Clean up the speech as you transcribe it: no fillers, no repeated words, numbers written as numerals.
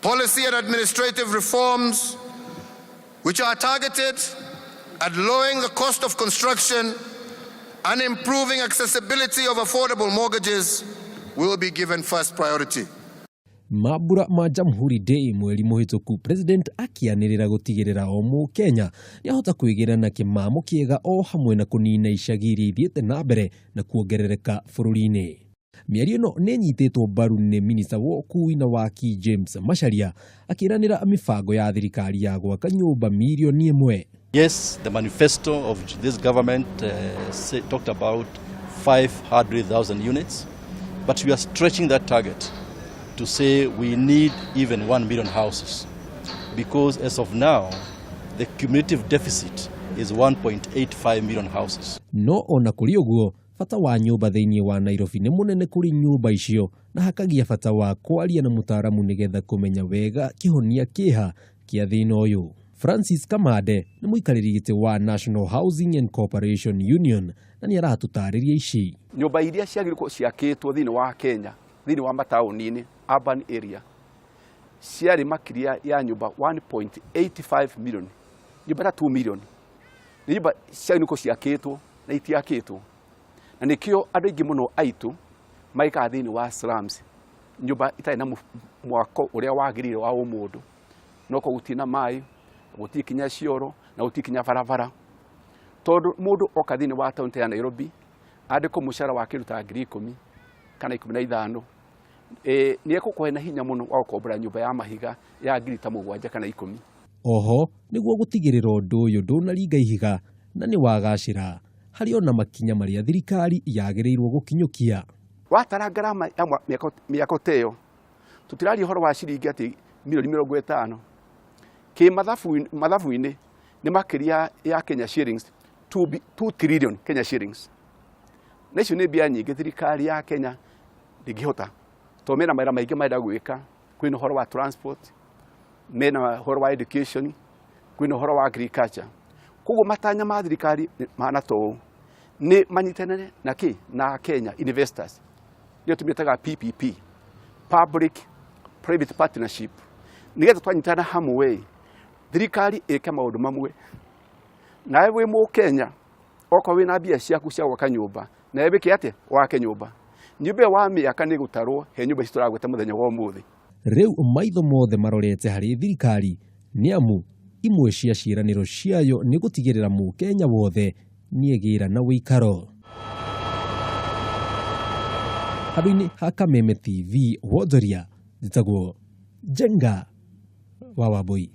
Policy and administrative reforms which are targeted at lowering the cost of construction and improving accessibility of affordable mortgages will be given first priority. Mambura ma Jamhuri Day mweri mũhĩtũku, President akĩanĩrĩra gũtigĩrĩra o Mũkenya nĩahota kwĩgĩra na kĩmamo kĩega o hamwe na kũnina icagi iria ithiĩte na mbere na kuongerereka bũrũri-inĩ. Mĩario ĩno nĩ ĩnyitĩtwo mbaru nĩ minista wa ũkui na waki James Macharia akĩranĩra mĩbango ya thirikari ya gwaka nyũmba mirioni 1. Yes, the manifesto of this government talked about 500,000 units, but we are stretching that target to say we need even 1 million houses, because as of now, the cumulative deficit is 1.85 million houses. No ona kũrĩ ũguo, bata wa nyũmba thĩinĩ wa Nairobi nĩ mũnene kũrĩ nyũmba icio na hakagia bata wa kwaria na mũtaaramu nĩgetha kũmenya wega kĩhonia kĩha kĩa thĩna ũyũ. Francis Kamande nĩ mũikarĩri gĩtĩ wa National Housing and Corporation Union na nĩ aratũtarĩria ici. Nyũmba iria ciagĩrĩirwo ciakĩtwo thĩinĩ wa Kenya, thĩinĩ wa mataũni-inĩ, urban area, ciarĩ makĩria ya nyũmba 1.85 million, nyũmba ta 2 million nĩ nyũmba ciagĩrĩirwo ciakĩtwo na itiakĩtwo, na nĩkĩo andũ aingĩ mũno aitũ maikaraga thĩinĩ wa slums, nyũmba itarĩ na mwako ũrĩa wagĩrĩire wa ũmũndũ, no korwo gũtirĩ na maĩ, gũtirĩ kinya cioro na gũtirĩ kinya barabara, tondũ mũndũ oka thĩinĩ wa taũni ta ya Nairobi andĩkwo mũcara wa kĩndũ ta 10,000 kana 15, nĩ egũkorwo na hinya mũno wa gũkombora nyũmba ya mahiga ya ngiri ta 7 kana 10. Oho nĩguo gũtigĩrĩra ũndũ ũyũ ndũnaringa ihiga na nĩ wagacĩra, harĩ ona makinya marĩa thirikari yagĩrĩirwo gũkinyũkia. Watara ngarama ya mĩako ta ĩyo, tũtiraria ũhoro wa ciringi atĩ mirioni 50. Kĩ mathabu-inĩ nĩ makĩria ya Kenya shillings 2 trillion Kenya shillings. Na icio nĩ mbia nyingĩ thirikari ya Kenya ndĩngĩhota, tondũ mena mawĩra maingĩ marenda gwĩka. Kwĩna ũhoro wa transport, mena ũhoro wa education, kwĩna ũhoro wa agriculture. Koguo matanya ma thirikari mahana ta ũũ, nĩ manyitanĩre na kĩ na Kenya investors, nĩyo tũmĩtaga PPP, public private partnership, nĩgetha twanyitana hamwe thirikari ĩke maũndũ mamwe, nawe wĩ Mũkenya okorwo wĩna mbia ciaku cia gwaka nyũmba, nawe wĩke atĩa, wake nyũmba. Nyũmba ĩyo wa mĩaka nĩ gũtarwo he nyũmba ici tũragweta mũthenya wa ũmũthĩ. Rĩu maitho mothe marorete harĩ thirikari nĩ amu imwe cia ciĩranĩro ciayo nĩ gũtigĩrĩra Mũkenya wothe nĩegĩra na wĩikaro. Handũ-inĩ ha Kameme TV wonjoria, njĩtagwo Njenga wa Wambui.